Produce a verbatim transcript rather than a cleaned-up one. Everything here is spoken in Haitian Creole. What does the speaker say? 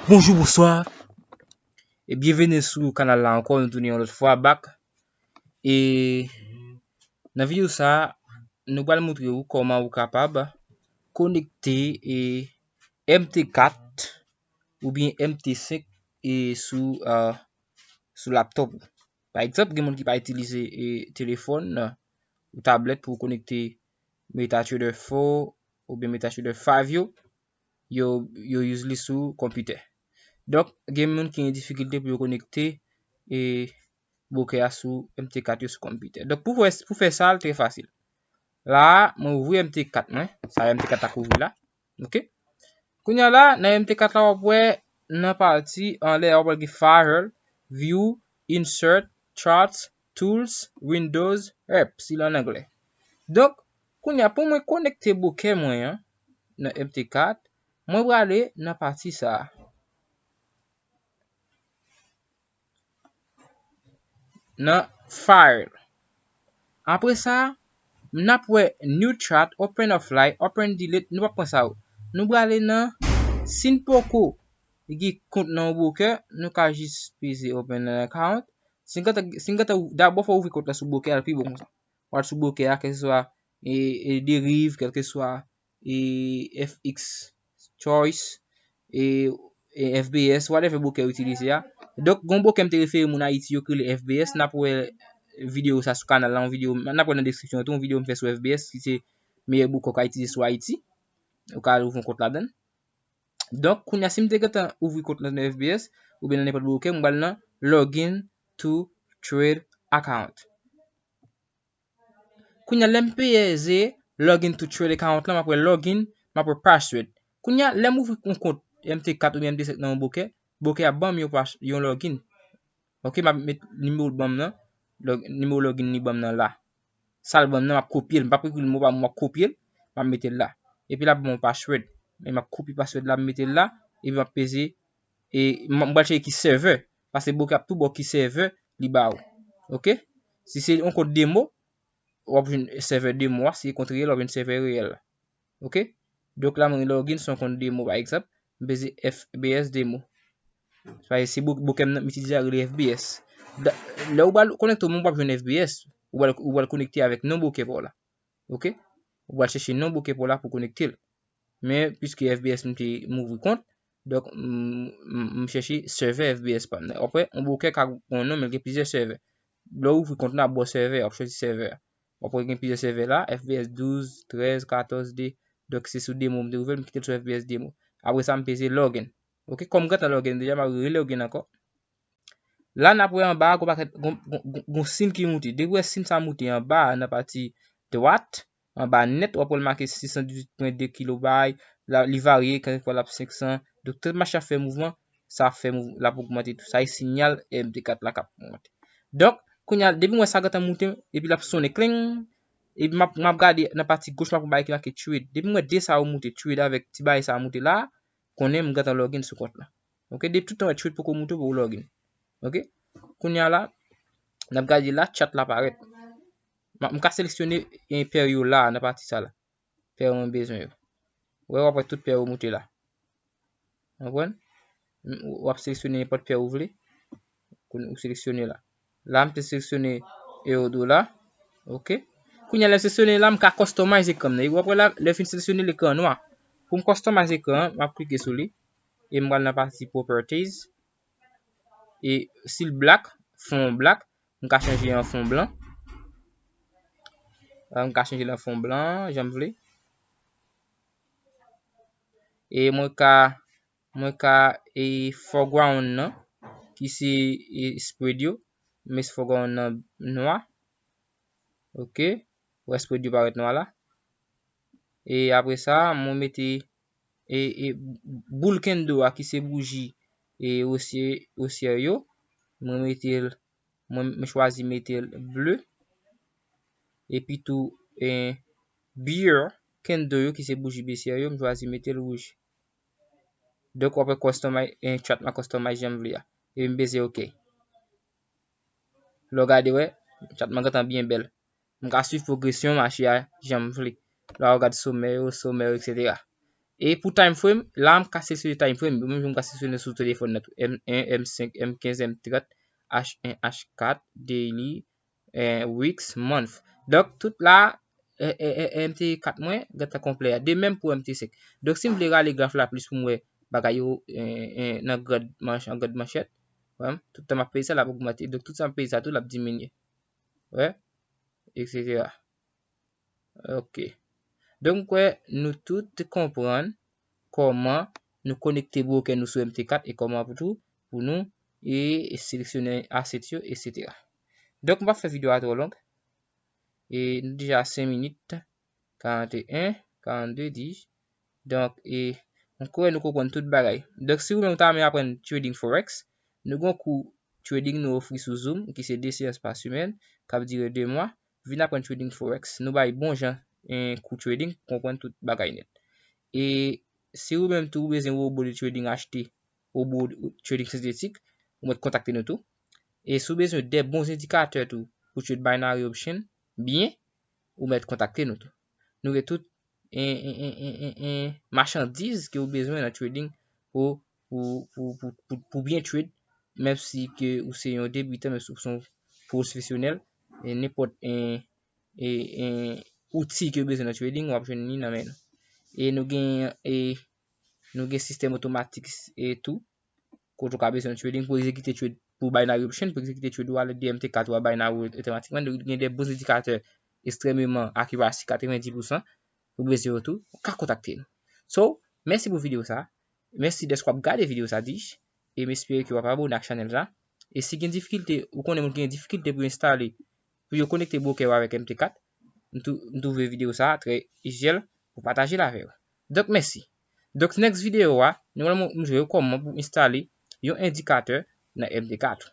Bonjou, bonswa, e byenveni sou kanal la ankò. Nou tounen yon lòt fwa, back. E nan videyo sa a, nou pral montre w kòman ou kapab konekte e M T kat oubyen M T senk e sou, a, sou laptop ou. Pa egzanp, gen moun ki pa itilize e telefòn ou tablèt pou konekte MetaTrader four oubyen MetaTrader five yo, yo, yo use li sou konpitè. Donk, gen moun ki gen difikilte pou yo konekte e bokè a sou M T kat yo sou konpitè. Donk, pou fè, pou fè sa, l trè fasil. La a, mwen ouvri M T kat mwen. Sa M T kat la k ouvri la. Ok? Kounye a la, nan M T kat la, w ap wè nan pati anlè a, w ap wè gen File, View, Insert, Charts, Tools, Windows, Apps, si l an anglè. Donk, kounye a, pou mwen konekte bokè mwen an nan M T kat, mwen prale nan pati sa a. Nan File. Apre sa, n ap wè New Chart, Open Offline, Open Delete, nou p ap pran sa yo. Nou prale nan, si n poko gen kont nan yon bokè, nou ka jis peze Open an Account. Si n gentan, si n gentan, dabò fò w ouvri kont la sou bokè a, l pi bon konsa. W al sou bokè a, kèlkeswa e, e Deriv, kèlkeswa e F X Choice, e, e F B S, whatever bokè ou itilize a. Donk, gon bokè m te refere moun Ayiti yo ki rele F B S, n ap wè videyo sa sou kanal la, yon videyo, n ap wè nan deskripsyon tou, yon videyo m fè sou F B S, ki se meyè bokè ou ka itilize sou Ayiti. Ou ka al ouvri yon kont ladan l. Donk, kounye a, si m te gentan ouvri kont nan F B S, oubyen nan nenpòt bokè, m pral nan Login to Trade Account. Kounye a, lè m peze Login to Trade Account la, m ap wè login, m ap wè password. Kounye a, lè m ouvri yon kont M T kat oubyen M T senk nan yon bokè, bokè a ban m yon pas-, yon login. Ok, m ap met nimewo l ban m nan, log-, nimewo login li ban m nan la. Sa l ban m nan, m ap kopye l. M p ap ekri l mo pa mo, m ap kopye l, m ap mete l la. Epi l ap ban m yon password. Men m ap kopye password la, m mete l la, epi m ap peze, e m, m pral chèche ki sèvè, paske bokè ap tou ba w ki sèvè li ba ou. Ok? Si se yon kont demo, w ap jwenn sèvè demo a, si se kont reyèl, w ap jwenn sèvè reyèl la. Ok? Donk la, mwen login sou yon kont demo, pa egzanp, m peze F B S demo. Sa vle di se bo-, bokè m nan, m itilize a rele F B S. Da-, lè ou pral konekte w, men w p ap jwenn F B S, ou pral, ou pral konekte avèk non bokè pa w la. Ok? Ou pral chèche non bokè pa w la pou konekte l. Men, piske F B S m te, m ouvri kont, donk, m, m, m chèche sèvè F B S pa m nan. Apre, yon bokè ka gen yon non, men l gen plizyè sèvè. Lè w ouvri kont la, ap ba w sèvè, w ap chwazi sèvè a. W ap wè gen plizyè sèvè la, F B S douz, trèz, katòz, de. Donk, se sou demo m te ouvè l, m kite l sou F B S demo. Apre sa, m peze login. Ok, kòm m gentan login deja, m ap re-login ankò. La, n ap wè anba a, gon pakèt, gon, gon, gon, gon siy ki moute. Depi w wè siy sa moute anba a, nan pati dwat, anba nèt, w ap wè l make sis san dizuit pwen de kilobay, la, li varye, kèk fwa l ap senk san. Donk, tout mache ap fè mouvman, sa ap fè mouv-, l ap ogmante tou. Sa e siyal M T kat la k ap monte. Donk, kounye a, depi m wè sa gentan moute, epi l ap sonnen, kling, epi m ap, m ap gade nan pati goch, m ap wè bagay ki make trade. Depi m wè de sa yo moute, trade avèk ti bagay sa a moute la, konnen m gentan login sou kont la. Ok, depi tout tan w wè trade poko moute, w poko login. Ok? Kounye a la, n ap gade la, chat la parèt. M, m ka seleksyone, e, pè yo la, nan pati sa la. Pè yo mwen bezwen yo. Wè, w ap wè tout pè yo moute la. Konprann? M, w ap seleksyone nenpòt pè ou vle. Koun-, ou seleksyone la. La, m te seleksyone euro dola. Ok. Kounye a, lè m seleksyone la, m ka customize ekran m nan. E w ap wè la, lè m fin seleksyone l, ekran an nwa. Pou m customize ekran an, m ap klike sou li. E m pral nan pati properties. E si l black, fon black, m ka chanje an fon blan. Euh, m ka chanje l an fon blan, jan m vle. E mwen ka, mwen ka, e foreground nan, ki se, e spread yo, m met foreground nan nwa. Ok. Ou wè spread yo parèt nwa la. E apre sa, mwen mete, e, e boul candle a ki se bouji, e osye, osyè yo. Mwen mete l, mwen, mwen chwazi mete l ble. Epi tou, e bear candle yo ki se bouji besyè yo, mwen chwazi mete l wouj. Donk, w ap wè customize, e chart mwen customize jan m vle a. Epi m peze ok. Lè w gade, wè, chart mwen gentan byen bèl. M ka swiv pwogresyon mache a jan m vle. Lè w gade somè yo, somè yo, etsetera. E pou time frame, la m ka seleksyone time frame. Menm jan m ka seleksyone sou telefòn nan tou. M en, M senk, M kenz, M trant, H en, H kat, daily, eh, weeks, month. Donk, tout la, eh, eh, eh, M T kat mwen, gade sa konplè a. De menm pou M T senk. Donk, si m vle rale graf la plis pou m wè bagay yo, eh, eh, nan grad manch, an grad manchèt, wè, tout tan m ap peye sa, l ap ogmante. Donk, tout sa m peye sa tou, l ap diminye. Wè, et cetera. Ok. Donk, m kwè nou tout konprann kòman nou konekte brokè nou sou M T kat e kòman pou tou pou nou e, e seleksyone asset yo, et cetera. Donk, m p ap fè videyo a twò long. E nou deja a senk minit, karannteyen, karannde, dis. Donk, e m kwè nou konprann tout bagay. Donk, si ou menm ou ta renmen aprann trading forex, nou gen kou trading nou ofri sou Zoom, ki se de seyans pa semèn, k ap dire de mwa. Vin aprann trading forex. Nou bay bon jan, en, kou trading, konprann tout bagay nèt. E si ou menm tou ou bezwen wobo de trading achte, wobo trading sentetik, ou mèt kontakte nou tou. E si ou bezwen de bon endikatè tou pou trade binary option byen, ou mèt kontakte nou tou. Nou gen tout en, en, en, en, en, en machandiz ke ou bezwen nan trading pou, pou, pou, pou, pou, pou byen trade, menm si ke ou se yon debitan, menm si ou se yon pwofesyonèl, e nenpòt en, e, en outi ke ou bezwen nan trading, w ap jwenn li nan men nou. E nou gen, e nou gen sistèm otomatik e tou, kote ou ka bezwen trading pou egzekite trade pou binary option, pou egzekite trade ou ale de M T kat ou a binary otomatikman. Nou gen de bon endikatè ekstrèmeman accuracy, katrevenndis pousan, pou bezwen yo tou, ou ka kontakte nou. So, mèsi pou videyo sa. Mèsi dèske w ap gade videyo sa, Dish. E m espere ke w ap abone ak chanèl sa. E si gen difikilte, ou konnen moun ki gen difikilte pou yo enstale, pou yo konekte brokè yo avèk M T kat, m tou-, m twouve videyo sa trè itil pou pataje l avè yo. Donk, mèsi. Donk, next videyo a, nou pral mon-, montre w kòman pou enstale yon endikatè nan M T kat.